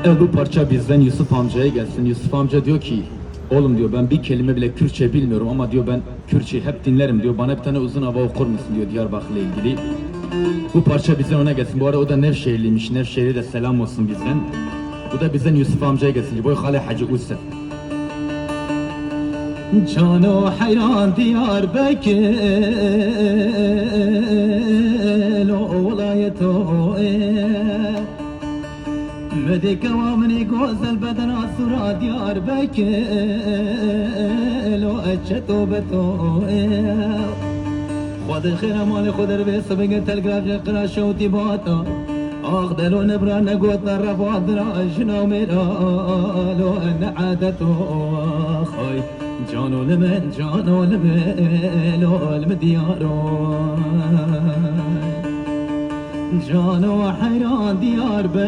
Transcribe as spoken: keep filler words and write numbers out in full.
Evet, bu parça bizden Yusuf amcaya gelsin. Yusuf amca diyor ki, "Oğlum," diyor, "ben bir kelime bile Kürtçe bilmiyorum ama," diyor, "ben Kürtçeyi hep dinlerim," diyor. "Bana bir tane uzun hava okur musun?" diyor, Diyarbakır'la ilgili. Bu parça bizden ona gelsin. Bu arada o da Nevşehirliymiş. Nevşehir'e de selam olsun bizden. Bu da bizden Yusuf amcaya gelsin. Boy Hale Hacı Uysel. Cano heyran Diyarbekir, o welayeto e. Medê kewa minî gozel bedena sura Diyarbekir, o eçeto beto e. Xwedê xêra malê xwe dervê sibingê telgrafê qira şewtî bata. Ax delo nebra negotna refa dira jina mêra lo ne edeto xay. Cano li min, cano li min, lo li min diyaro. Cano heyran diyar be.